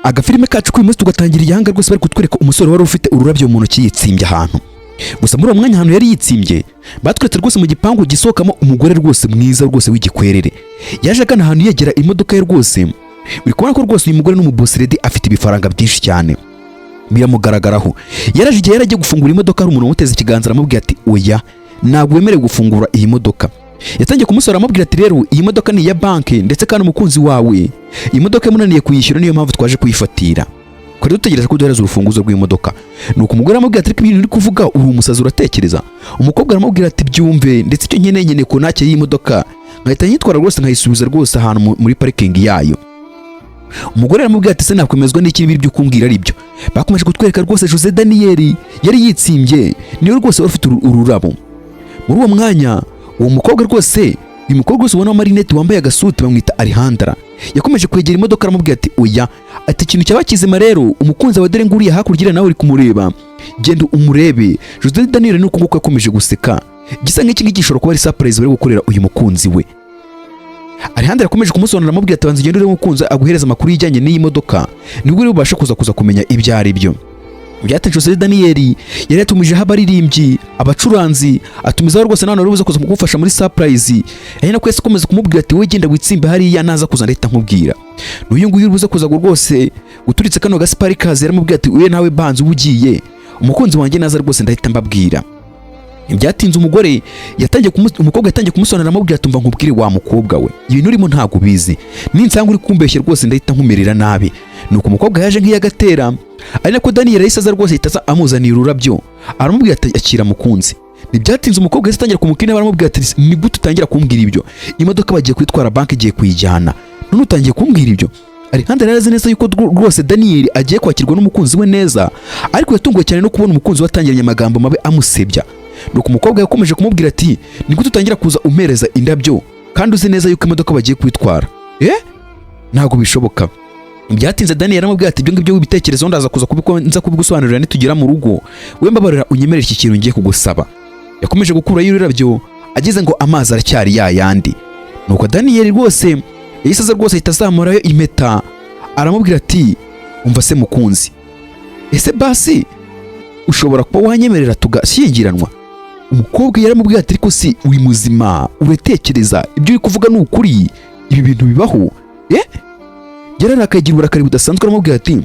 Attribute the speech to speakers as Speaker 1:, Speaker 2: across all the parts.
Speaker 1: Agafilime kacu k'uyu munsi tugatangira igihanga rwose bari kutwereka umusore wari ufite ururabyo mu ntoki yitsimbye ahantu. Gusa muri uwo mwanya, ahantu yari yitsimbye, batweretse rwose mu gipangu gisohokamo umugore rwose mwiza rwose w'igikwerere. Yaje agana ahantu yegera imodoka ye rwose. Uri kubona ko rwose uyu mugore n'umu boss lady, afite ibifaranga byinshi cyane, biramugaragaraho. Yaraje, igihe yari agiye gufungura imodoka, hari umuntu umuteze ikiganza, aramubwira ati: "Oya, ntabwo wemerewe gufungura iyi modoka." Yatangiye kumusora, aramubwira ati: "Rero iyi modoka ni iya banki, ndetse kandi umukunzi wawe iyi modoka yamunaniye kuyishyura, niyo mpamvu twaje kuyifatira. Twari dutegereje ko uduhereza urufunguzo rw'imodoka." Nuko umugore aramubwira ati: "Ariko ibintu uri kuvuga, uri umusazi, uratekereza?" Umukobwa aramubwira ati: "Byumve, ndetse icyo nkeneye, nkeneye kontake y'iyi modoka, nkahita nyitwara rwose, nkayisubiza rwose ahantu muri parikingi yayo." Umugore aramubwira ati: "Se nakwemezwa n'iki niba ibyo ukumbwira ari byo?" Bakomeje kutwereka rwose Jose Daniel yari yitsimbye, niwe rwose wari ufite ururabo. Muri uwo mwanya, uwo mukobwa rwose, uyu mukobwa rwose ubona w'amarinete wambaye agasuti, bamwita Alejandra, yakomeje kwegera imodoka, aramubwira ati: "Oya." Ati: "Ikintu cyaba kizima rero, umukunzi wawe dore nguriya hakurya iriya, nawe uri kumureba, genda umurebe." Jose Daniel ni uko nguko yakomeje guseka, gisa nk'iki ngiki gishobora kuba ari surprise bari gukorera uyu mukunzi we. Alejandra yakomeje kumusobanurira, amubwira ati: "Banza ugende urebe umukunzi, aguhereza amakuru y'ijyanye n'iyi modoka, nibwo uri bubashe kuza kumenya ibyo ari byo." Byatinze, Jose Daniel yari yatumijeho abaririmbyi, abacuranzi, atumizaho rwose n'abantu bari buze kuza kumufasha muri surprise. Ari nako yahise akomeza kumubwira ati: "Wowe genda witsimbe hariya, naza kuza ndahita nkubwira." N'uyu nguyu uri buze kuza rwose guturitse kano gasipari kazi, yaramubwira ati: "Uye nawe banza uba ugiye, umukunzi wanjye naza rwose ndahita mbabwira." Byatinze, umugore yatangiye umukobwa yatangiye kumusobanurira, amubwira ati: "Umva nkubwire wa mukobwa we, ibintu urimo ntabwo ubizi, ninsanga uri kumbeshya rwose ndahita nkumerera nabi." Nuko umukobwa yaje nk'iyagatera, ari nako Daniel yahise aza rwose, ahita aza amuzaniye ururabyo, aramubwira ati: "Akira mukunzi." Ntibyatinze, umukobwa yahise atangira kumukina, aramubwira ati: "Ni gute utangira kumbwira ibyo? Imodoka bagiye kuyitwara, banki igiye kuyijyana, none utangiye kumbwira ibyo?" Alejandro yari azi neza yuko rwose Daniel agiye kwakirwa n'umukunzi we neza, ariko yatunguwe cyane no kubona umukunzi we atangiranye amagambo mabi amusebya. Nuko umukobwa yakomeje kumubwira ati: "Ni gute utangira kuza umpereza indabyo kandi uzi neza yuko imodoka bagiye kuyitwara? Eh, ntabwo bishoboka." Byatinze, Daniel aramubwira ati: "Ibyo ngibyo wibitekerezo, ndaza kuza nza kubigusobanurira nitugera mu rugo. We mbabarira unyemerere iki kintu ngiye kugusaba." Yakomeje gukurayo ururabyo, ageze ngo amazi aracyari ya yandi. Nuko Daniel rwose yahise aza rwose, ahita azamurayo impeta, aramubwira ati: "Umva se mukunzi, ese basi ushobora kuba wanyemerera tugashyingiranwa?" Umukobwa yaramubwiye ati: "Ariko si uri muzima? Uratekereza? Ibyo uri kuvuga ni ukuri? Ibi bintu bibaho?" Eh, yararakaye, agira uburakari budasanzwe, aramubwira ati: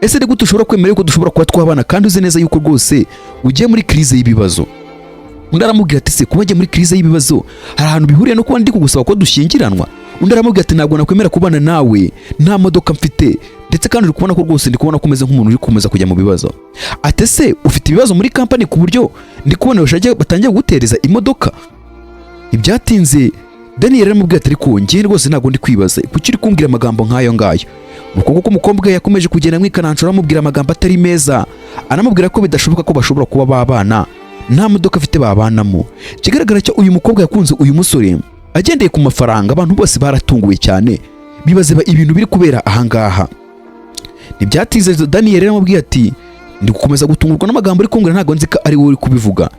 Speaker 1: "Ese ni gute ushobora kwemera yuko dushobora kuba twabana kandi uzi neza yuko rwose ugiye muri crise y'ibibazo?" Undi aramubwira ati: "Se kuba njye muri crise y'ibibazo hari ahantu bihuriye no kuba ndi kugusaba ko dushyingiranwa?" Undi aramubwira ati: "Ntabwo nakwemera kubana nawe nta modoka mfite, ndetse kandi uri kubona ko rwose ndi kubona ko umeze nk'umuntu uri gukomeza kujya mu bibazo." Ati: "Ese ufite ibibazo muri kampani ku buryo ndi kubona batangiye kugutereza imodoka?" Ibyatinze, Daniel aramubwira ati: "Ariko njye rwose ntabwo ndi kwibaza kuki uri kumbwira amagambo nk'ayo ngayo." Nuko kuko umukobwa yakomeje kugenda amwikananshura, amubwira amagambo atari meza, anamubwira ko bidashoboka ko bashobora kuba babana nta modoka afite babanamo. Ikigaragara cyo, uyu mukobwa yakunze uyu musore agendeye ku mafaranga. Abantu bose baratunguwe cyane, bibaze ibintu biri kubera ahangaha. Ntibyatinze, Daniel aramubwiye ati: "Ndi gukomeza gutungurwa n'amagambo uri kumbwira, ntabwo nzi ko ari wowe uri kubivuga."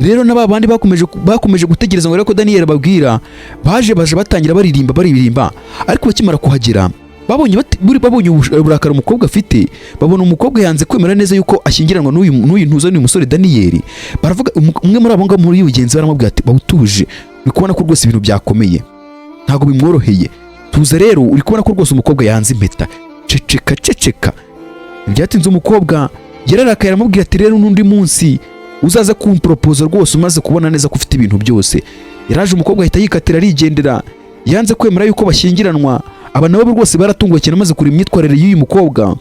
Speaker 1: Rero na ba bandi bakomeje gutegereza ngo barebe ko Daniel ababwira, baje batangira baririmba, baririmba, ariko bakimara kuhagera babonye babonye uburakari umukobwa afite, babona umukobwa yanze kwemera neza yuko ashyingiranwa n'uyu ntuza, n'uyu musore Daniel. Baravuga, umwe muri abo ngabo muri bagenzi be aramubwira ati: "Bawutuje, uri kubona ko rwose ibintu byakomeye, ntabwo bimworoheye, tuza rero, uri kubona ko rwose umukobwa yanze impeta, ceceka, ceceka." Byatinze, umukobwa yararakaye, aramubwira ati: "Rero n'undi munsi uzaze kumporopoza rwose umaze kubona neza ko ufite ibintu byose." Yaraje, umukobwa ahita yikatira arigendera, yanze kwemera yuko bashyingiranwa. Aba nabo rwose baratunguwe cyane amaze kureba imyitwarire y'uyu mukobwa,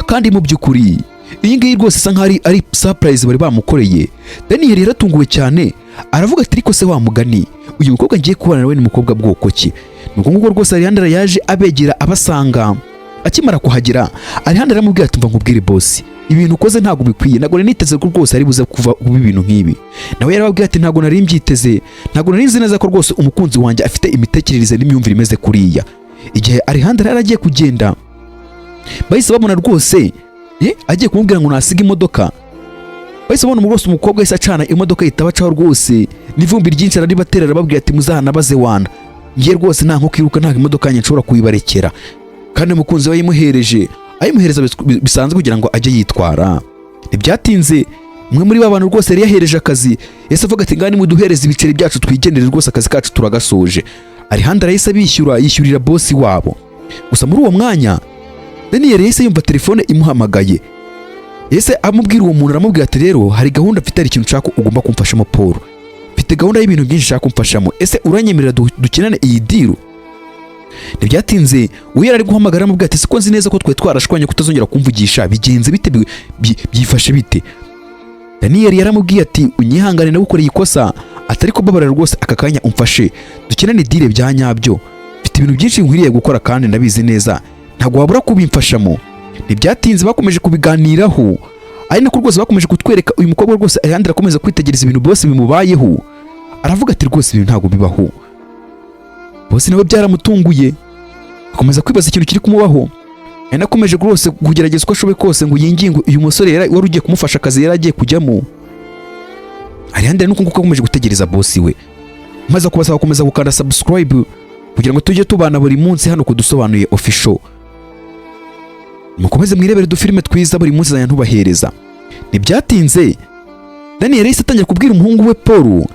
Speaker 1: kandi mu by'ukuri iyi ngiyi rwose isa nkaho ari surprise bari bamukoreye. Daniel yaratunguwe cyane, aravuga ati: "Ariko se wa mugani, uyu mukobwa ngiye kubana nawe ni umukobwa bwoko ki?" Nuko nguko rwose Alejandro yaje abegera, abasanga. Akimara kuhagera, Alejandro aramubwira ati: "Mva nkubwire boss, ibintu ukoze ntabwo bikwiye, ntabwo nari niteze ko rwose ari buze kuva kuba ibintu nk'ibi." Nawe yarababwira ati: "Ntabwo nari mbyiteze, ntabwo nari nzi neza ko rwose umukunzi wanjye afite imitekerereze n'imyumvire imeze kuriya." Igihe Alejandro yari agiye kugenda, bahise babona rwose agiye kumubwira ngo nasiga imodoka, bahise babona rwose umukobwa yahise acana imodoka, yita abacaho rwose n'ivumbi ryinshi, araribatera, arababwira ati: "Muzahanabaze wana, ngiye rwose nta nkoko iruka, ntabwo imodoka yanjye nshobora kuyibarekera." Kandi umukunzi we yayimuhereje Ayimuhereza bisanzwe kugira ngo ajye yitwara. Ntibyatinze, umwe muri ba bantu rwose yari yahereje akazi yahise avuga ati: "Ngani muduhereze ibiceri byacu twigendere, rwose akazi kacu turagasoje." Alejandro yahise abishyura, yishyurira bosi wabo. Gusa muri uwo mwanya Daniel yahise yumva telefone imuhamagaye. Yahise amubwira uwo muntu, aramubwira ati: "Rero hari gahunda mfite, hari ikintu nshaka ugomba kumfashamo Paul. Mfite gahunda y'ibintu byinshi nshaka kumfashamo. Ese uranyemerera dukinane iyi deal?" Ntibyatinze, uwo yari ari guhamagara aramubwira ati: "Siko nzi neza ko twari twarashwanye kutazongera kumvugisha, bigenze bite? Byifashe bite?" Daniel yaramubwiye ati: "Unyihangane, nagukoreye ikosa, atari kubabarira rwose. Aka kanya umfashe dukinane deal bya nyabyo. Mfite ibintu byinshi nkwiriye gukora kandi ndabizi neza ntabwo wabura kubimfashamo." Ntibyatinze, bakomeje kubiganiraho, ari nako rwose bakomeje kutwereka uyu mukobwa rwose Alejandro akomeza kwitegereza ibintu byose bimubayeho, aravuga ati: "Rwose ibintu ntabwo bibaho." Bose nawe byaramutunguye, akomeza kwibaza ikintu kiri kumubaho. Yanakomeje rwose kugerageza uko ashoboye kose ngo yinginge uyu musore wari ugiye kumufasha akazi yari agiye kujyamo. Alejandro nuko nguko akomeje gutegereza bosi we. Maze kubasaba gukomeza gukanda subscribe kugira ngo tujye tubana buri munsi hano kudusobanuye official. Mukomeze mwirebere udufilime twiza buri munsi zajya ntubahereza. Ntibyatinze, Daniel yahise atangira kubwira umuhungu we Paul,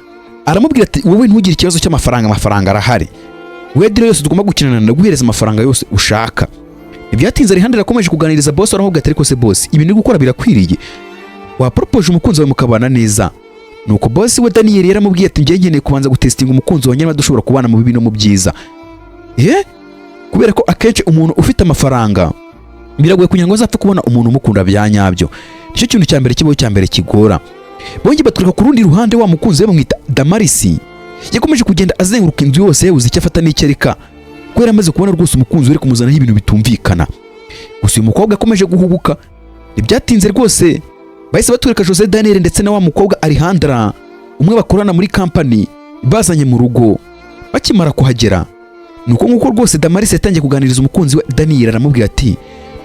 Speaker 1: aramubwira ati: "Wowe ntugire ikibazo cy'amafaranga, amafaranga arahari. Wowe deal yose tugomba gukinana ndaguhereza amafaranga yose ushaka." Ntibyatinze, Alejandro yakomeje kuganiriza boss, aramubwira ati: "Ariko se boss, ibintu uri gukora birakwiriye? Waporopoje umukunzi wawe mukabana neza." Nuko boss we Daniel yaramubwiye ati: "Njye nkeneye kubanza gutestinga umukunzi wanjye niba dushobora kubana mu bibi no mu byiza, kubera ko akenshi umuntu ufite amafaranga biragoye kugira ngo azapfe kubona umuntu umukunda bya nyabyo. Nicyo kintu cya mbere kibaho, cya mbere kigora." Bongeye batwereka ku rundi ruhande wa mukunzi we bamwita Damarisi yakomeje kugenda azenguruka inzu yose, yabuze icyo afata n'icyo areka, kubera amaze kubona rwose umukunzi we ari kumuzanaho ibintu bitumvikana. Gusa uyu mukobwa akomeje guhubuka. Ntibyatinze rwose, bahise batwereka Jose Daniel ndetse na wa mukobwa Alejandra, umwe bakorana muri kampani, bazanye mu rugo. Bakimara kuhagera, nuko nguko rwose Damaris yatangiye kuganiriza umukunzi we Daniel, aramubwira ati: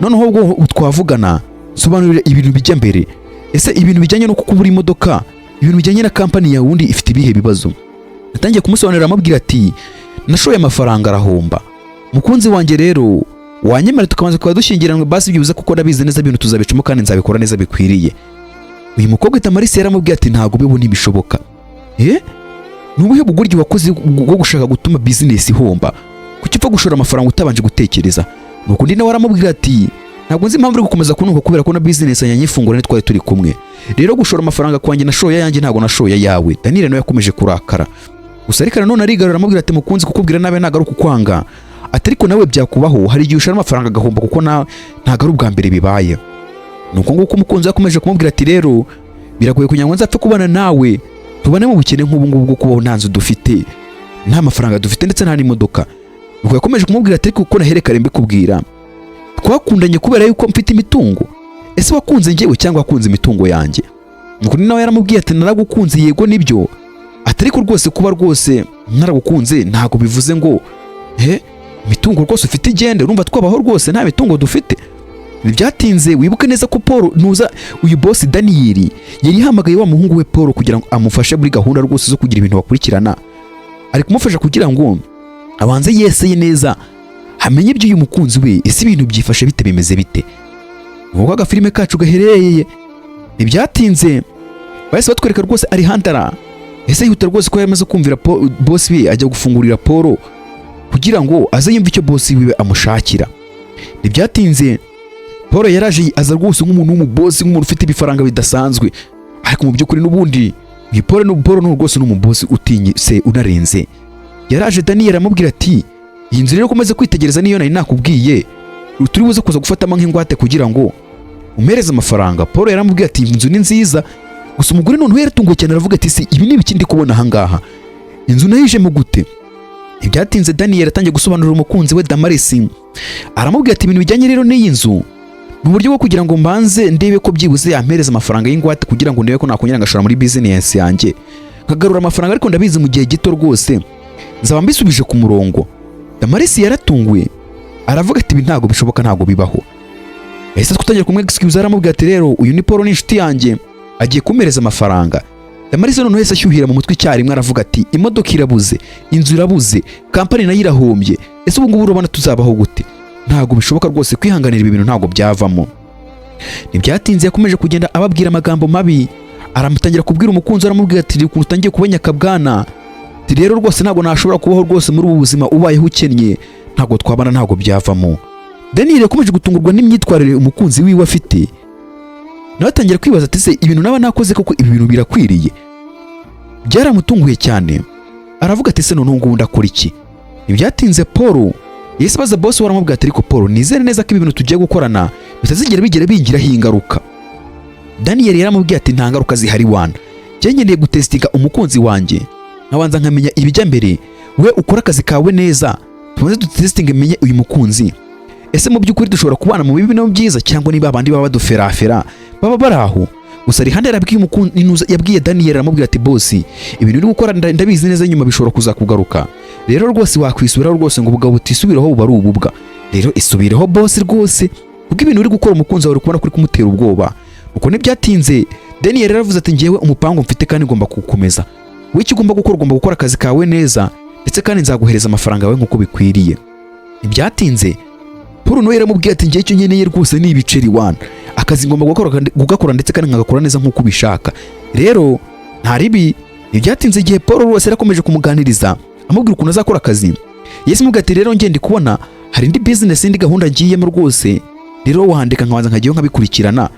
Speaker 1: "Noneho ubwo twavugana, sobanurira ibintu bijya mbere. Ese ibintu bijyanye no kukubura imodoka, ibintu bijyanye na kampani yawe wundi ifite ibihe bibazo?" Yatangiye kumusobanurira, aramubwira ati: "Nashoye amafaranga arahomba. Mukunzi wanjye, rero wanyemera tukabanza tukaba dushyingiranwe basi byibuze, kuko ndabizi neza ibintu tuzabicamo kandi nzabikora neza bikwiriye." Uyu mukobwa Damaris yaramubwiye ati: "Ntabwo bibo, ntibishoboka. Ni ubuhe bugoryi wakoze bwo gushaka gutuma bizinesi ihomba? Kuki upfa gushora amafaranga utabanje gutekereza?" Nuko undi nawe aramubwira ati: "Ntabwo nzi impamvu uri gukomeza kunuka, kubera ko na bizinesi yanjye nyifungura ntitwari turi kumwe. Rero gushora amafaranga kwanjye nashoye ayanjye, ntabwo nashoye ayawe." Daniel nawe yakomeje kurakara gusa, ariko nanone arigarura, aramubwira ati: "Mukunzi, kukubwira nabi ntabwo ari ukukwanga," ati: "ariko nawe byakubaho, hari igihe ushora amafaranga agahomba, kuko ntabwo ari ubwa mbere bibaye." Nuko nguko umukunzi we akomeje kumubwira ati: "Rero biragoye kugira ngo nzapfe kubana nawe, tubane mu bukene nk'ubu ngubu bwo kubaho nta nzu dufite, nta mafaranga dufite, ndetse nta n'imodoka." Nuko yakomeje kumubwira ati: "Ariko kuko naherekare mbikubwira, twakundanye kubera yuko mfite imitungo? Ese wakunze njyewe cyangwa wakunze imitungo yanjye?" Nuko undi nawe yaramubwiye ati: "Naragukunze, yego nibyo," ati: "ariko rwose kuba rwose naragukunze ntabwo bivuze ngo he imitungo rwose ufite igende. Urumva twabaho rwose nta mitungo dufite?" Ntibyatinze, wibuke neza ko Paul nuza uyu boss Daniel yari yahamagaye wa muhungu we Paul kugira ngo amufashe muri gahunda rwose zo kugira ibintu bakurikirana. Ari kumufasha kugira ngo abanze yeseye neza, hamenye iby'uyu mukunzi we. Ese ibintu byifashe bite, bimeze bite? Nuko agafilime kacu gaherereye. Ntibyatinze, bahise batwereka rwose Alejandra ese yihuta rwose ko yamaze kumvira boss we, ajya gufungurira Paul kugira ngo aze yumve icyo boss wiwe amushakira. Ntibyatinze, Paul yaraje, aza rwose nk'umuntu w'umubosi, nk'umuntu ufite ibifaranga bidasanzwe, ariko mu by'ukuri n'ubundi uyu Paul ni Paul ni rwose ni umubosi utinyitse unarenze. Yaraje, Daniel aramubwira ati: "Iyi nzu rero ukomeze kwitegereza niyo nari nakubwiye turi buze kuza gufatamo nk'ingwate kugira ngo umpereze amafaranga." Paul yaramubwiye ati: "Iyi nzu ni nziza." Gusa umugore noneho yaratunguwe cyane, aravuga ati: "Si ibi ni ibiki ndi kubona aha ngaha? Inzu nayo ijemo gute?" Ntibyatinze, Daniel atangiye gusobanurira umukunzi we Damaris, aramubwira ati: "Ibintu bijyanye rero n'iyi nzu mu buryo bwo kugira ngo mbanze ndebe ko byibuze yampereza amafaranga y'ingwate, kugira ngo ndebe ko nakongera ngashora muri bizinesi yanjye nkagarura amafaranga, ariko ndabizi mu gihe gito rwose nzaba mbisubije ku murongo." Damaris yaratunguwe, aravuga ati: "Ibi ntabwo bishoboka, ntabwo bibaho." Yahise gutangira kumwe excuse, aramubwira ati: "Rero uyu ni Paul, ni inshuti yanjye, agiye kumpereza amafaranga." Damaris noneho yahise ashyuhira mu mutwe icyarimwe, aravuga ati: "Imodoka irabuze, inzu irabuze, kampani nayo irahombye. Ese ubu ngubu urabona tuzabaho gute? Ntabwo bishoboka rwose kwihanganira ibi bintu, ntabwo byavamo. Ntibyatinze, yakomeje kugenda ababwira amagambo mabi. Aramutangira kubwira umukunzi we, aramubwira ati: "Ukuntu utangiye kuba nyakabwana," ati: "Rero rwose ntabwo nashobora kubaho rwose muri ubu buzima ubayeho ukennye, ntabwo twabana, ntabwo byavamo." Daniel yakomeje gutungurwa n'imyitwarire umukunzi wiwe afite. Nawe atangira kwibaza ati: "Se ibintu naba nakoze koko, ibi bintu birakwiriye?" Byaramutunguye cyane, aravuga ati: "Se none ngubu ndakora iki?" Ntibyatinze, Paul yahise abaza boss we, aramubwira ati: "Ariko Paul, nizere neza ko ibi bintu tugiye gukorana bitazigera bigera bingiraho ingaruka." Daniel yaramubwiye ati: "Nta ngaruka zihari wana, njye nkeneye gutestinga umukunzi wanjye, nkabanza nkamenya ibijya mbere. We ukora akazi kawe neza, tubanze dutestinge, menye uyu mukunzi, ese mu by'ukuri dushobora kubana mu bibi no mu byiza, cyangwa niba abandi baba baduferafera baba bari aho gusa." Rihande yarabwiye umukunzi, yabwiye Daniel, aramubwira ati: "Boss, ibintu uri gukora ndabizi neza nyuma bishobora kuzakugaruka. Rero rwose wakwisubiraho rwose, ngo ubugabo butisubiraho buba ari ububwa. Rero isubireho boss rwose, kuko ibintu uri gukora umukunzi wawe uri kubona ko uri kumutera ubwoba." Uko ntibyatinze, Daniel yaravuze ati: "Ngewe umupango mfite kandi ngomba kuwukomeza. Wowe icyo ugomba gukora, ugomba gukora akazi kawe neza, ndetse kandi nzaguhereza amafaranga yawe nk'uko bikwiriye." Ntibyatinze, Paul nawe yaramubwiye ati: "Ngewe icyo nkeneye rwose ni ibiceri wana, akazi ngomba kugakora ndetse kandi nkagakora neza nk'uko ubishaka. Rero nta ribi." Ntibyatinze, igihe Paul rwose yarakomeje kumuganiriza, amubwira ukuntu azakora akazi, Yesu amubwira ati: "Rero njye ndi kubona hari indi business, indi gahunda ngiyemo rwose. Rero wandika nkabanza nkajyayo nkabikurikirana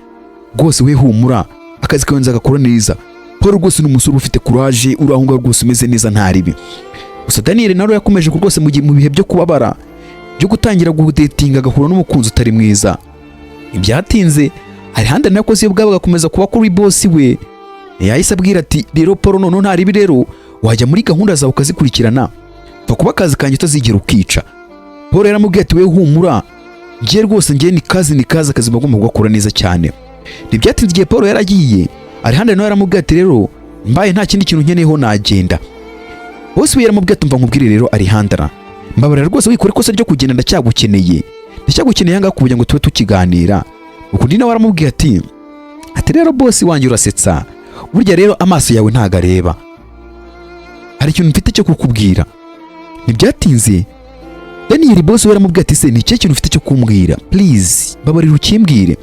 Speaker 1: rwose. We humura, akazi kawe nzagakora neza." Paul rwose ni umusore ufite courage, uri aho ngaho rwose umeze neza, nta ribi. Gusa Daniel nawe yakomeje rwose mu bihe byo kubabara, byo gutangira gudatinga, agahura n'umukunzi utari mwiza. Ntibyatinze, Alejandro nawe yakoze iyo bwabo, agakomeza kuba kuri boss we. Yahise abwira ati: "Rero Paul, noneho nta ribi, rero wajya muri gahunda zawe ukazikurikirana, pfa kuba akazi kanjye utazigera ukica." Paul yaramubwiye ati: "We humura, ngiye rwose, ngiye ni kazi, akazi bagomba kugakora neza cyane." Ntibyatinze, igihe Paul yaragiye, Alejandro nawe yaramubwiye ati: "Rero mbaye nta kindi kintu nkeneyeho nagenda." Boss we yaramubwiye ati: "Mva nkubwire rero Alejandro, mbabarira rwose wikora ikosa ryo kugenda, ndacyagukeneye, ndacyagukeneye ahangaha kugira ngo tube tukiganira." Ukundi nawe aramubwiye ati: "Rero boss wanjye, urasetsa burya, rero amaso yawe ntago areba, hari ikintu mfite cyo kukubwira." Ntibyatinze, Daniel boss we yaramubwiye ati: "Se ni ikihe kintu ufite cyo kumbwira? Please mbabarira ukimbwire."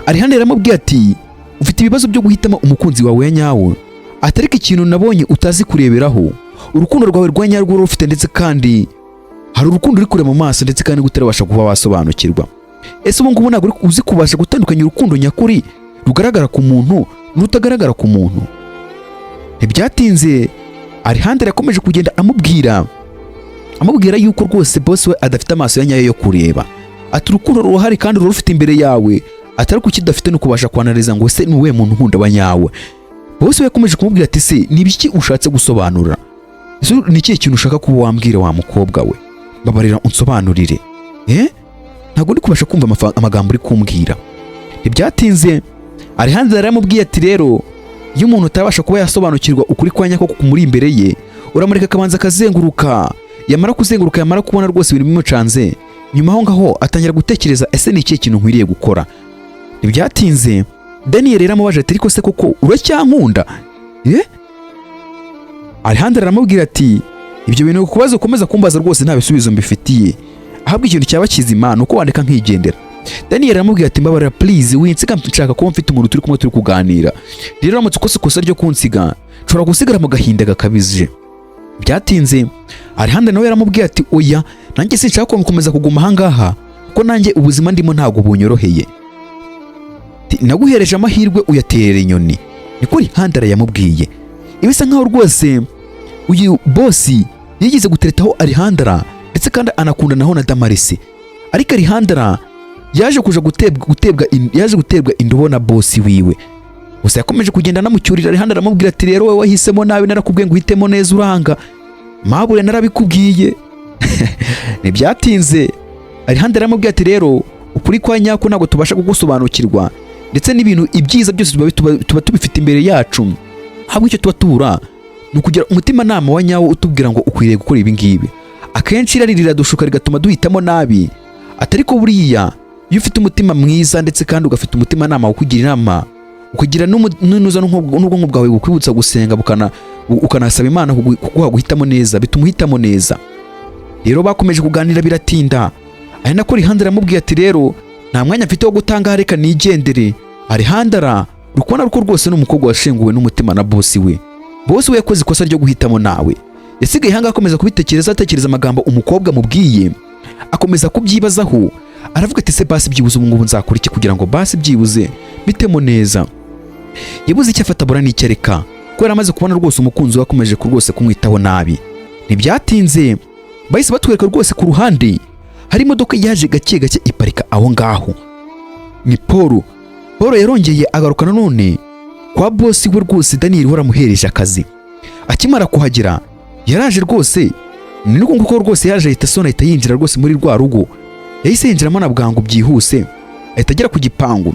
Speaker 1: Alejandro yaramubwiye ati: "Ufite ibibazo byo guhitamo umukunzi wawe ya nyawe, atariko ikintu nabonye utazi kureberaho urukundo rwawe rwa nyarwo wari ufite, ndetse kandi hari urukundo uri kureba mu maso, ndetse kandi utarabasha kuba wasobanukirwa. Ese ubu ngubu ntabwo uzi kubasha gutandukanya urukundo nyakuri rugaragara ku muntu n'urutagaragara ku muntu?" Ntibyatinze, Alejandro yakomeje kugenda amubwira yuko rwose boss we adafite amaso ya nyayo yo kureba. Ati: "Urukundo rurahari kandi rurufite imbere yawe, atari kuki udafite no kubasha kwanariza ngo se ni uwuhe muntu nkunda wa nyawe?" Boss we yakomeje kumubwira ati: "Se ni ibiki ushatse gusobanura? Ese ni ikihe kintu ushaka kuba wambwira wa mukobwa we? Mbabarira unsobanurire, eh, ntabwo ndi kubasha kumva amagambo uri kumbwira." Ntibyatinze, Alejandro yaramubwiye ati: "Rero iyo umuntu atabasha kuba yasobanukirwa ukuri kwa nyako kumuri imbere ye, uramureka akabanza akazenguruka, yamara kuzenguruka, yamara kubona rwose ibintu bimucanze, nyuma aho ngaho atangira gutekereza: ese ni ikihe kintu nkwiriye gukora?" Ntibyatinze, Daniel yaramubaje ati: "Ariko se koko uracyankunda, eh?" Alejandro aramubwira ati: "Ibyo bintu kubaza ukomeza kumbaza rwose nta bisubizo mbifitiye, ahubwo ikintu cyaba kizima ni uko wandeka nkigendera." Daniel aramubwira ati: "Mbabarira please, winsiga, nshaka kuba mfite umuntu turi kumwe, turi kuganira. Rero uramutse ukoze ikosa ryo kunsiga, nshobora gusigara mu gahinda gakabije." Byatinze, Alejandro nawe yaramubwiye ati: "Oya, nanjye sinshaka gukomeza kuguma ahangaha, kuko nanjye ubuzima ndimo ntabwo bunyoroheye. Ati: Naguhereje amahirwe uyaterera inyoni." Niko Alejandro yamubwiye. Ibisa nkaho rwose uyu boss yigeze guteretaho Alejandro, ndetse kandi anakundanaho na Damaris, ariko Alejandro yaje kuja yaje gutebwa indobo na boss wiwe. Gusa yakomeje kugenda anamucyurira. Alejandro aramubwira ati: "Rero wowe wahisemo nabi, narakubwiye ngo uhitemo neza uranga, mabure narabikubwiye." Ntibyatinze, Alejandro aramubwira ati: "Rero ukuri kwa nyako ntabwo tubasha kugusobanukirwa, ndetse n'ibintu ibyiza byose tuba tubifite imbere yacu, ahubwo icyo tuba tubura ni ukugira umutimanama wa nyawo utubwira ngo ukwiriye gukora ibi ngibi. Akenshi irari riradushuka rigatuma duhitamo nabi, atari ko buriya iyo ufite umutima mwiza, ndetse kandi ugafite umutimanama ukugira inama, ukagira n'unuza n'ubwonko bwawe bukwibutsa gusenga, ukanasaba Imana kuguha guhitamo neza, bituma uhitamo neza." Rero bakomeje kuganira biratinda. Ari nako Alejandra aramubwiye ati: "Rero nta mwanya mfite wo gutanga, reka nigendere." Alejandra uri kubona ko rwose ni umukobwa washenguwe n'umutima na bosi we. Bosi we yakoze ikosa ryo guhitamo nawe. Yasigaye ahangaha akomeza kubitekereza, atekereza amagambo umukobwa amubwiye, akomeza kubyibazaho. Aravuga ati: "Se basi byibuze ubu ngubu nzakora iki kugira ngo basi byibuze bitemo neza?" Yabuze icyo afata, abura n'icyo areka, kubera amaze kubona rwose umukunzi we akomeje rwose kumwitaho nabi. Ntibyatinze, bahise batwereka rwose ku ruhande hari imodoka yaje gake gake iparika aho ngaho. Ni Paul. Paul yarongeye agaruka nanone kwa bosi we rwose Daniel waramuhereje akazi. Akimara kuhagera yaraje rwose, ni nuko nguko rwose yaje ahita asona, ahita yinjira rwose muri rwa rugo. Yahise yinjiramo na bwangu byihuse, ahita agera ku gipangu.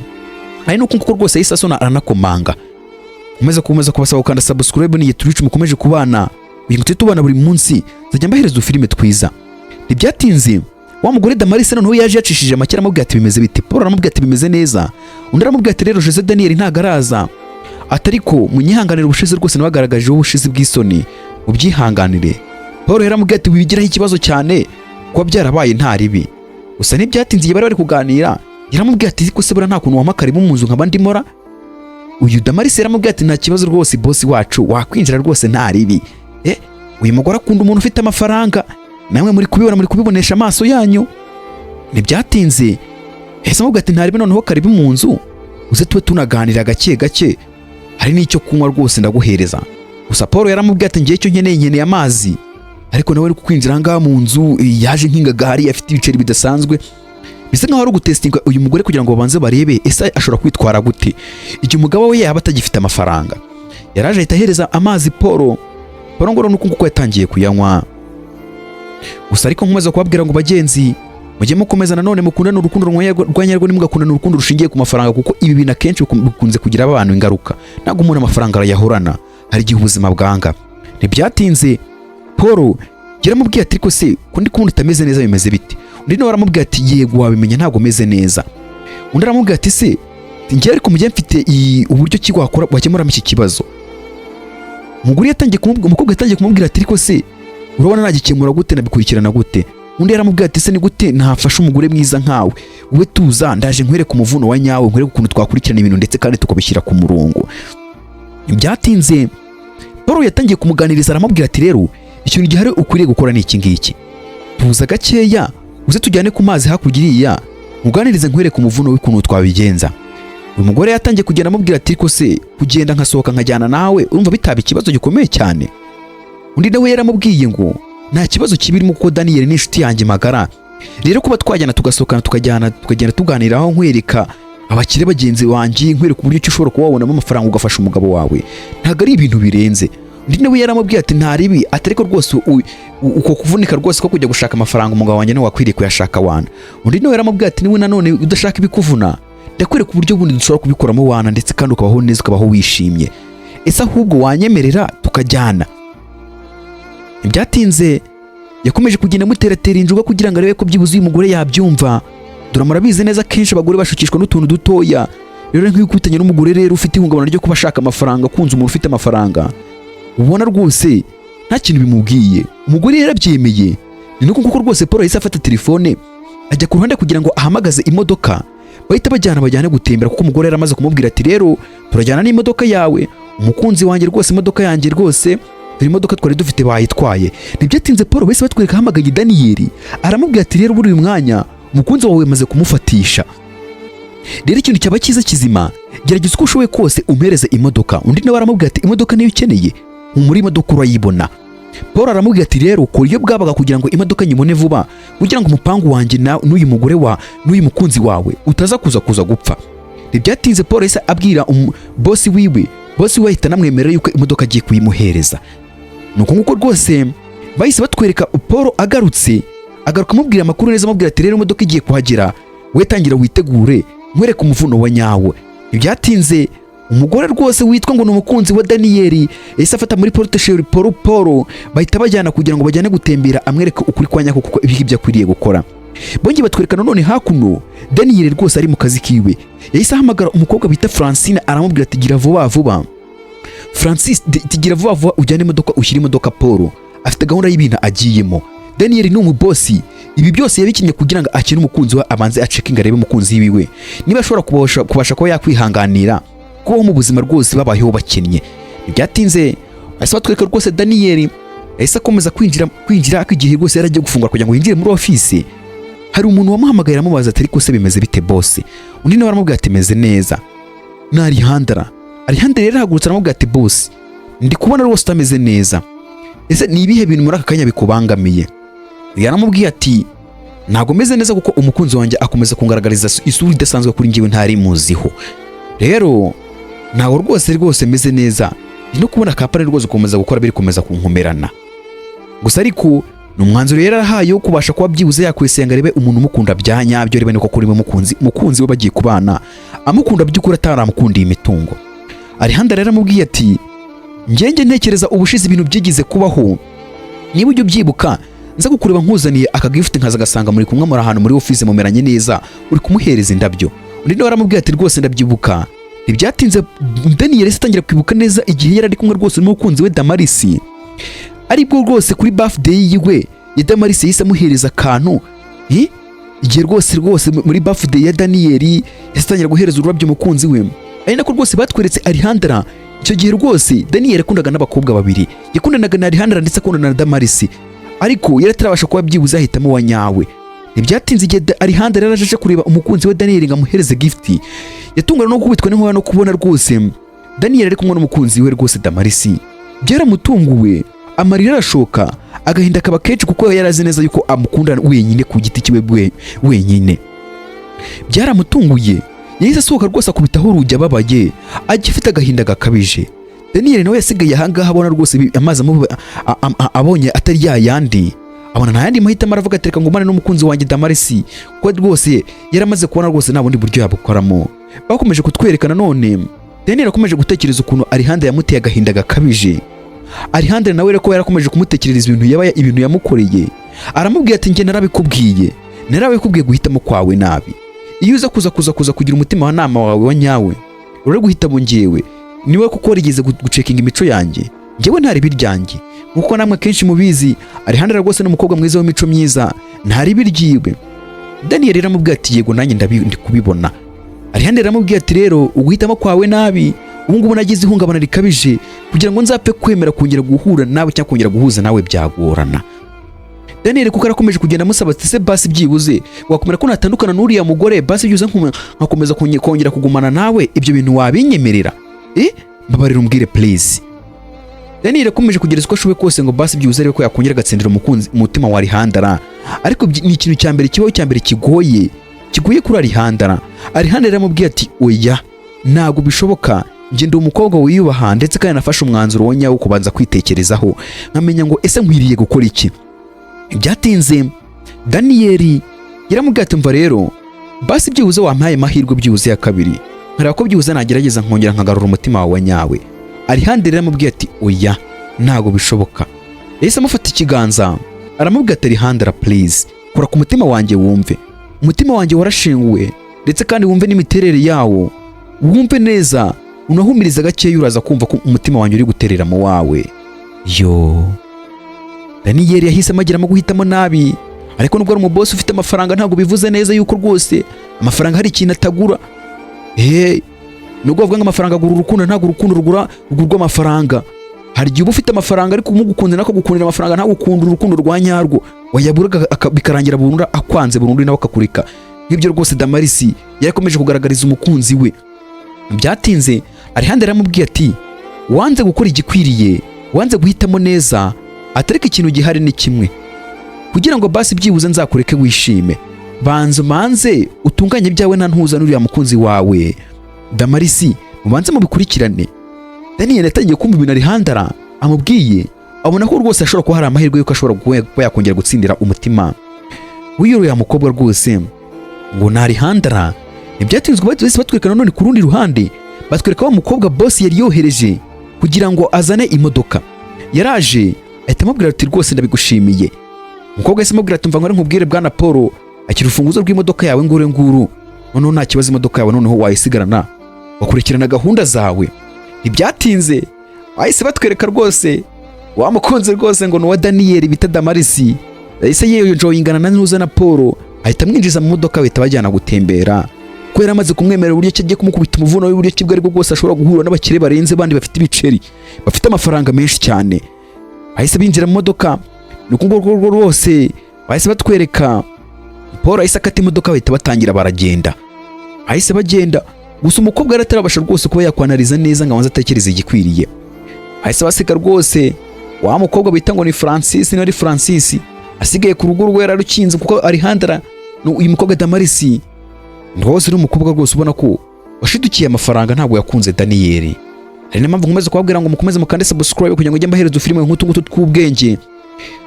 Speaker 1: Ari nuko nguko rwose yahise asona, aranakomanga. Nkomeza kubasaba gukanda subscribe niyi turici mukomeje kubana uyu ngo tubana buri munsi, nzajya mbahereza udufilime twiza. Ntibyatinze, wa mugore Damaris noneho yaje yacishije make, aramubwira ati: "Bimeze bite, Paul?" Aramubwira ati: "Bimeze neza." Undi aramubwira ati: "Rero Jose Daniel ntago araza." Ati: "Ariko munyihanganire, ubushize rwose nabagaragajeho ubushizi bw'isoni, mubyihanganire." Paul yaramubwiye ati: "Wibigiraho ikibazo cyane, kuba byarabaye nta ribi." Gusa ntibyatinze, igihe bari bari kuganira yaramubwiye ati: "Ko se buriya nta kuntu wampa karibu mu nzu nkaba ndimora?" Uyu Damaris yaramubwiye ati: "Nta kibazo rwose, bosi wacu, wakwinjira rwose nta ribi." Uyu mugore akunda umuntu ufite amafaranga, namwe muri kubibona, muri kubibonesha amaso yanyu. Ntibyatinze, yahise amubwira ati: "Ntaribi, noneho karibu mu nzu, uze tube tunaganira gake gake, hari n'icyo kunywa rwose ndaguhereza." Gusa Paul yaramubwiye ati: "Ngiye icyo nkeneye, nkeneye amazi." Ariko nawe ari kwinjira aha ngaha mu nzu, yaje nk'ingagari, afite ibiceri bidasanzwe, bisa nkaho ari ugutestinga uyu mugore kugira ngo babanze barebe ese ashobora kwitwara gute igihe umugabo we yaba atagifite amafaranga. Yaraje ahita ahereza amazi Paul. Paul ngo nuko nguko yatangiye kuyanywa gusa. Ariko nkomeza kubabwira ngo: bagenzi, mujye mukomeza nanone mukundane urukundo rwa nyarwo, ntimugakundane urukundo rushingiye ku mafaranga, kuko ibi bintu akenshi bikunze kugira abantu ingaruka. Ntabwo umuntu amafaranga arayahorana, hari igihe ubuzima bwanga. Ntibyatinze, Paul yaramubwiye ati: "Ariko se ko ndi kubona utameze neza, bimeze bite?" Undi nawe aramubwira ati: "Yego, wabimenya, ntabwo umeze neza." Undi aramubwira ati: "Se njye ariko mujye mfite uburyo ki wakora wakemuramo iki kibazo." Umugore yatangiye kumubwira, umukobwa yatangiye kumubwira ati: "Ariko se urabona nagikemura gute, nabikurikirana gute?" Undi yaramubwira ati: "Se ni gute ntafasha umugore mwiza nkawe? Wowe tuza, ndaje nkwereke umuvuno wa nyawe, nkwereke ukuntu twakurikirana ibintu ndetse kandi tukabishyira ku murongo." Ntibyatinze, Paul yatangiye kumuganiriza, aramubwira ati: "Rero ikintu gihari ukwiriye gukora ni iki ngiki: tuza gakeya, uze tujyane ku mazi hakurya iriya, muganirize, nkwereke umuvuno w'ukuntu twabigenza." Uyu mugore yatangiye kugenda amubwira ati: "Ariko se kugenda nkasohoka nkajyana nawe, urumva bitaba ikibazo gikomeye cyane?" Undi nawe yaramubwiye ngo nta kibazo kibirimo, kuko Daniel ni inshuti yanjye magara. Rero kuba twajyana, tugasohokana, tukajyana, tukagenda tuganiraho, nkwereka abakire bagenzi banjye, nkwereka uburyo ki ushobora kuba wabonamo amafaranga ugafasha umugabo wawe, ntabwo ari ibintu birenze. Undi nawe yaramubwiye ati: "Nta ribi." Ati: "Ariko rwose uko kuvunika rwose ko kujya gushaka amafaranga, umugabo wanjye niwe wakwiriye kuyashaka wana." Undi nawe yaramubwiye ati: "Niwe nanone udashaka ibikuvuna, ndakwereka uburyo bundi dushobora kubikoramo wana, ndetse kandi ukabaho neza, ukabaho wishimye. Ese ahubwo wanyemerera tukajyana?" Ntibyatinze, yakomeje kugenda amuteratera injuga kugira ngo arebe ko byibuze uyu mugore yabyumva. Dore murabizi neza, kenshi abagore bashukishwa n'utuntu dutoya. Rero nk'iyo ukubitanye n'umugore rero ufite ihungabana ryo kuba ashaka amafaranga, akunze umuntu ufite amafaranga, ubona rwose nta kintu bimubwiye. Umugore yarabyemeye. Ni nuko kuko rwose Paul yahise afata telefone, ajya ku ruhande kugira ngo ahamagaze imodoka bahita bajyana, bajyane gutembera, kuko umugore yari amaze kumubwira ati: "Rero turajyana n'imodoka yawe, umukunzi wanjye, rwose imodoka yanjye rwose, dore imodoka twari dufite bayitwaye." Ntibyatinze, Paul bahise batwereka ahamagaye Daniyeli, aramubwira ati: "Rero buri uyu mwanya umukunzi wawe yamaze kumufatisha. Rero ikintu cyaba cyiza kizima, gerageza uko ushoboye kose umpereze imodoka." Undi nawe aramubwira ati: "Imodoka niyo ukeneye, humura, imodoka urayibona." Paul aramubwira ati: "Rero kora iyo bwabaga kugira ngo imodoka nyibone vuba, kugira ngo umupangu wanjye n'uyu mugore wa n'uyu mukunzi wawe utaza kuza gupfa." Ntibyatinze, Paul yahise abwira bosi wiwe. Bosi we ahita anamwemerera yuko imodoka agiye kuyimuhereza. Ni uko nguko rwose bahise batwereka Paul agarutse, agaruka amubwira amakuru neza, amubwira ati: "Rero imodoka igiye kuhagera, we tangira witegure, nkwereke umuvuno wa nyawe." Ntibyatinze, umugore rwose witwa ngo ni umukunzi wa Daniyeli yahise afata muri porte-chéri Paul. Paul bahita bajyana kugira ngo bajyane gutembera, amwereke ukuri kwa nyako, kuko ibi ngibyo akwiriye gukora. Bongeye batwereka nanone hakuno Daniyeli rwose ari mu kazi kiwe. Yahise ahamagara umukobwa bita Francine, aramubwira ati: "Gira vuba vuba, Francis, gira vuba vuba ujyane imodoka, ushyire imodoka Paul, afite gahunda y'ibintu agiyemo." Daniel ni umubosi. Ibi byose yabikinnye kugira ngo akine umukunzi we, abanze acheckinga, arebe umukunzi wiwe niba ashobora kubasha kuba yakwihanganira kubaho mu buzima rwose babayeho bakennye. Ntibyatinze, bahise batwereka rwose Daniel yahise akomeza kwinjira, ariko igihe rwose yari agiye gufungura kugira ngo yinjire muri ofisi, hari umuntu wamuhamagaye, aramubaza ati: "Ariko se bimeze bite, boss?" Undi nawe aramubwira ati: "Meze neza." Ni Alejandra. Alejandra rero arahagurutse, aramubwira ati: "Boss, ndi kubona rwose utameze neza. Ese ni ibihe bintu muri aka kanya bikubangamiye?" Yaramubwiye ati: "Ntabwo meze neza kuko umukunzi wanjye akomeza kungaragariza isura idasanzwe kuri njyewe ntari muziho. Rero ntabwo rwose meze neza. Ndi no kubona company rwose gukomeza gukora biri komeza kunkomerana." Gusa ariko ni umwanzuro yari arahaye wo kubasha kuba byibuze yakwisenga, arebe umuntu umukunda bya nyabyo, arebe niko kuri we mukunzi we bagiye kubana amukunda by'ukuri, ataramukundiye imitungo. Alejandra rero aramubwiye ati: "Ngenge ntekereza ubushize ibintu byigize kubaho, niba ujya ubyibuka, nza kukureba nkuzaniye akagift, nkaza agasanga muri kumwe, muri ahantu muri office, mumeranye neza, uri kumuhereza indabyo." Undi nawe aramubwira ati: "Rwose ndabyibuka." Ntibyatinze, Daniel yahise atangira kwibuka neza igihe yari ari kumwe rwose n'umukunzi we Damarisi, aribwo rwose kuri birthday yiwe ya Damarisi yahise amuhereza akantu. Igihe rwose muri birthday ya Daniel yahise atangira guhereza ururabyo umukunzi we, ari nako rwose batweretse Alejandra. Icyo gihe rwose Daniel yakundaga n'abakobwa babiri, yakundanaga na Alejandra ndetse akundana na Damarisi, ariko yari atarabasha kuba byibuze ahitamo uwa nyawe. Ntibyatinze, igihe Alejandra yari aje kureba umukunzi we Daniel ngo amuhereze gift, yatungana no gukubitwa n'inkuba no kubona rwose Daniel ari kumwe n'umukunzi we rwose Damarisi. Byaramutunguwe, amarira arashoka, agahinda kaba kenshi, kuko yari azi neza yuko amukunda wenyine ku giti cyiwe wenyine. Byaramutunguye, yahise asohoka rwose, akubitaho urugi ababaye, agifite agahinda gakabije. Daniel nawe yasigaye ahangaha, abona rwose amazi abonye atari ya yandi, abona nta yandi mahitamo, aravuga ati: "Reka ngumane n'umukunzi wanjye Damarisi," kuko rwose yaramaze kubona rwose nta bundi buryo yabukoramo. Bakomeje kutwereka nanone Daniel akomeje gutekereza ukuntu Alejandra yamuteye agahinda gakabije. Alejandra nawe rero ko yarakomeje kumutekerereza ibintu yaba ibintu yamukoreye, aramubwira ati: "Njye narabikubwiye guhitamo kwawe nabi. Iyo uza kuza kugira umutima wa nama wawe wa nyawe, uri guhitamo njyewe niwe, kuko warigeze gucheckinga imico yanjye. Njyewe nta ribi ryanjye, nkuko namwe kenshi mubizi. Alejandra rwose ni umukobwa mwiza w'imico myiza, nta ribi ryiwe." Daniel rero aramubwira ati: "Yego, nanjye ndi kubibona." Alejandra aramubwira ati: "Rero uguhitamo kwawe nabi, ubu ngubu nagize ihungabana rikabije. Kugira ngo nzapfe kwemera kongera guhura nawe cyangwa kongera guhuza nawe byagorana." Daniel kuko arakomeje kugenda amusaba ati: "Se basi byibuze wakomera ko natandukana n'uriya mugore, basi byibuze nkakomeza kongera kugumana nawe, ibyo bintu wabinyemerera? Mbabarira umbwire, please." Daniel yakomeje kugereza uko ashoboye kose ngo basi byibuze arebe ko yakongera agatsindira umukunzi umutima wa Alejandra, ariko ni ikintu cya mbere kibaho, cya mbere kigoye kuri Alejandra. Alejandra yaramubwiye ati: "Oya, ntabwo bishoboka. Njye ndi umukobwa wiyubaha, ndetse kandi nafashe umwanzuro wa nyawo wo kubanza kwitekerezaho, nkamenya ngo ese nkwiriye gukora iki." Byatinze, Daniyeli yaramubwiye ati: "Mva rero, basi byibuze wampaye amahirwe byibuze ya kabiri, nkareba ko byibuze nagerageza nkongera nkagarura umutima wawe wa nyawe." Alejandra yaramubwiye ati: "Oya, ntabwo bishoboka." Yahise amufata ikiganza, aramubwira ati: "Alejandra, please, kora ku mutima wanjye wumve. Umutima wanjye warashinguwe, ndetse kandi wumve n'imiterere yawo, wumve neza, unahumiriza gakeya, uraza kumva ko umutima wanjye uri guterera mu wawe." Yo, Daniyeli yahisemo agiramo guhitamo nabi. Ariko nubwo ari umubosi ufite amafaranga, ntabwo bivuze neza yuko rwose amafaranga hari ikintu atagura. Nubwo bavuga ngo amafaranga agura urukundo, ntabwo urukundo rugurwa amafaranga. Hari igihe uba ufite amafaranga, ariko umugukunze nako gukundira amafaranga, ntagukunda urukundo rwa nyarwo, wayabura bikarangira burundu akwanze burundu, nawe akakureka. Nk'ibyo rwose Damarisi yarakomeje kugaragariza umukunzi we. Byatinze, Alejandro yaramubwiye ati: "Wanze gukora igikwiriye, wanze guhitamo neza, atariko ikintu gihari ni kimwe. Kugira ngo basi byibuze nzakureke wishime, banza umanze utunganye ibyawe nta ntuza n'uriya mukunzi wawe Damarisi, mubanze mubikurikirane." Daniel yatangiye kumva ibintu Alejandra amubwiye, abona ko rwose ashobora kuba hari amahirwe y'uko ashobora kuba yakongera gutsindira umutima w'uriya mukobwa rwose ngo ni Alejandra. Ntibyatinzwe, bahise batwereka nanone ku rundi ruhande, batwereka wa mukobwa boss yari yohereje kugira ngo azane imodoka. Yaraje, ahita amubwira ati: "Rwose ndabigushimiye." Umukobwa yahise amubwira ati: "Mva ngo nkubwire, bwana Paul, akira urufunguzo rw'imodoka yawe nguru nguru. Noneho nta kibazo, imodoka yawe noneho wayisigarana, wakurikirana gahunda zawe." Ntibyatinze, bahise batwereka rwose wa mukunzi rwose ngo ni uwa Daniyeli bita Damarisi. Yahise yejoyingana na Ntuza na Paul, ahita amwinjiza mu modoka, bahita bajyana gutembera, ko yari amaze kumwemerera uburyo ki agiye kumukubita umuvuno w'uburyo ki ubwo aribwo bwose ashobora guhura n'abakire barenze bandi, bafite ibiceri, bafite amafaranga menshi cyane. Bahise binjira mu modoka. Ni uko nguko rwose bahise batwereka Paul ahise akata imodoka, bahita batangira baragenda. Bahise bagenda, gusa umukobwa yari atarabasha rwose kuba yakwanariza neza ngo abanze atekereze igikwiriye. Bahise basiga rwose wa mukobwa bita ngo ni Francis, niba ari Francis, asigaye ku rugo rwe yararukinze, kuko Alejandra ni uyu mukobwa Damarisi rwose, ni umukobwa rwose ubona ko washidukiye amafaranga, ntabwo yakunze Daniyeli. Hari n'impamvu nkomeza kubabwira ngo mukomeze mukande subscribe kugira ngo ujye mbahereza ufilime nk'utu ngutu tw'ubwenge,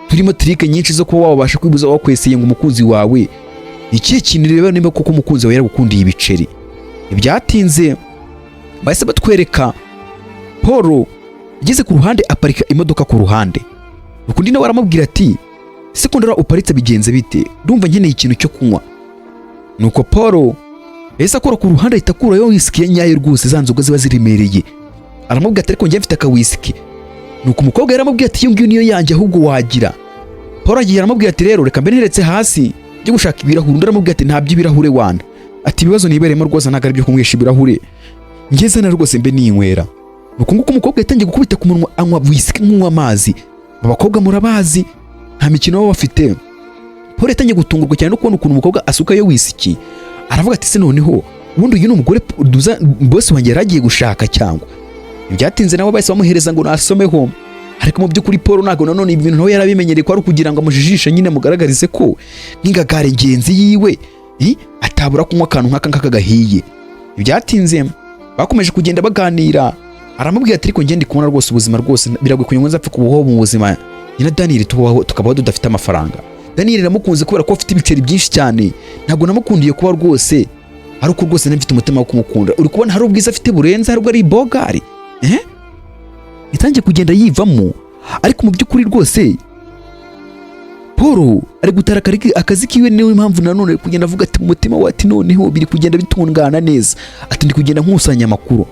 Speaker 1: turimo trick nyinshi zo kuba wabasha kwibuza wakweseye ngo umukunzi wawe ikihe kintu. Reba niba koko umukunzi wawe yaragukundiye ibiceri. Ntibyatinze, bahise batwereka Paul ageze ku ruhande, aparika imodoka ku ruhande. Undi nawe aramubwira ati: "Ese ko ndara uparitse, bigenze bite? Ndumva nkeneye ikintu cyo kunywa." Nuko Paul yahise akora ku ruhande, ahita akurayo wisiki ye nyayo rwose, za nzoga ziba ziremereye. Aramubwira ati: "Ariko njye mfite akawisiki." Nuko umukobwa yaramubwiye ati: "Iyo ngiyo niyo yanjye ahubwo wagira." Paul agiye aramubwira ati: "Rero reka mbe nteretse hasi njye gushaka ibirahuri." Undi aramubwira ati: "Nta by'ibirahure wana." Ati: "Ibibazo nibereyemo rwose ntabwo ari ibyo kunywesha ibirahure, ngeze na rwose mbe ninywera." Nuko nguko umukobwa yatangiye gukubita ku munwa, anywa wisiki nk'unywa amazi. Abakobwa murabazi, nta mikino baba bafite. Paul yatangiye gutungurwa cyane no kubona ukuntu umukobwa asukayo wisiki. Aravuga ati: "Se noneho ubundi uyu ni umugore duza boss wanjye yari agiye gushaka cyangwa?" Ntibyatinze, nabo bahise bamuhereza ngo nasomeho. Ariko mu by'ukuri Paul ntabwo nanone ibi bintu nawe yarabimenyereye, ko ari ukugira ngo amujijishe nyine, amugaragarize ko nk'ingagare ngenzi yiwe atabura kunywa akantu nk'aka ngaka gahiye. Ntibyatinze, bakomeje kugenda baganira. Aramubwira ati: "Ariko njye ndi kubona rwose ubuzima rwose biragoye kugira ngo nzapfe kubaho mu buzima nyina Daniel tubaho, tukabaho tudafite amafaranga. Daniel namukunze kubera ko afite ibiceri byinshi cyane, ntabwo namukundiye kuba rwose ari uko rwose mfite umutima wo kumukunda. Uri kubona hari ubwiza afite burenze, hari ubwo ari bogari." Itangiye kugenda yivamo, ariko mu by'ukuri rwose Paul ari gutara akazi kiwe. Niyo mpamvu nanone ari kugenda avuga ati mu mutima we ati: "Noneho biri kugenda bitungana neza." Ati: "Ndi kugenda nkusanya amakuru."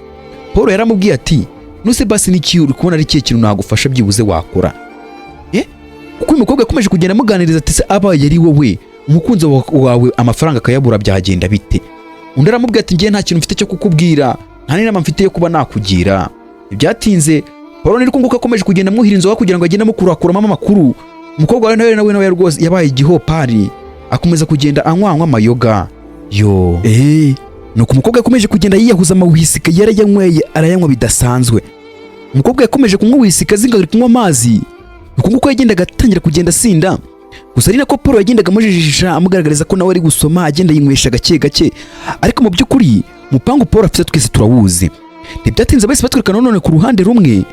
Speaker 1: Paul yaramubwiye ati: "Nuse basi n'iki, uri kubona ari ikihe kintu nagufasha byibuze wakora?" Kuko uyu mukobwa yakomeje kugenda amuganiriza ati: "Se abaye ari wowe, umukunzi wawe amafaranga akayabura, byagenda bite?" Undi aramubwira ati: "Njye nta kintu mfite cyo kukubwira, nta n'inama mfite yo kuba nakugira." Ntibyatinze, Paul ni nguko akomeje kugenda amwuhira inzoga kugira ngo agende amukurakuramo amakuru. Umukobwa we nawe rwose yabaye igihopari, akomeza kugenda anywa amayoga yo. Nuko umukobwa yakomeje kugenda yiyahuza amawisika yarayanyweye, arayanywa bidasanzwe. Umukobwa yakomeje kunywa wisika azinga ari kunywa amazi. Nuko nguko yagendaga atangira kugenda asinda gusa, ari nako Paul yagendaga amujijisha, amugaragariza ko nawe ari gusoma, agenda yinywesha gake gake. Ariko mu by'ukuri umupangu Paul afite twese turawuzi. Ntibyatinze, bahise batwereka nanone ku ruhande rumwe,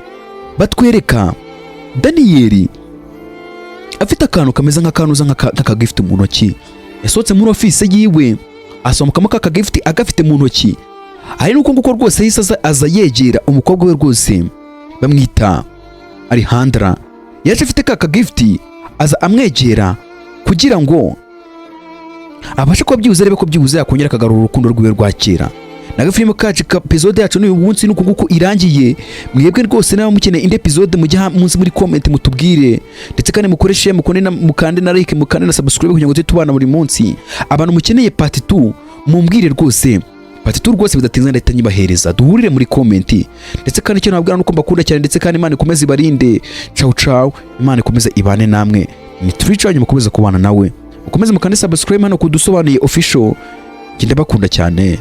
Speaker 1: batwereka Daniyeli afite akantu kameze nk'akanuza nk'akagift mu ntoki. Yasohotse muri office yiwe, asohokamo ka kagift agafite mu ntoki. Ari nuko nguko rwose yahise aza yegera umukobwa we rwose bamwita Alejandra. Yaje afite ka kagift, aza amwegera kugira ngo abashe kuba byibuze arebe ko byibuze yakongera akagarura urukundo rwiwe rwa kera. N'agafilime kacu ka episode yacu n'uyu munsi nuko nguko irangiye. Mwebwe rwose niba mukeneye indi episode, mujye munsi muri comment mutubwire, ndetse kandi mukoreshe mukande na, mukande na like, mukande na subscribe kugira ngo tujye tubana buri munsi. Abantu mukeneye part 2, mumbwire rwose. Part 2 rwose bidatinze ndahita nyibahereza. Duhurire muri comment. Ndetse kandi icyo nababwira nuko mbakunda cyane, ndetse kandi Imana ikomeze ibarinde. Ciao ciao, Imana ikomeze ibane namwe. Ni turica mukomeze kubana nawe, mukomeze mukande subscribe hano kudusobanuye official. Njye ndabakunda cyane.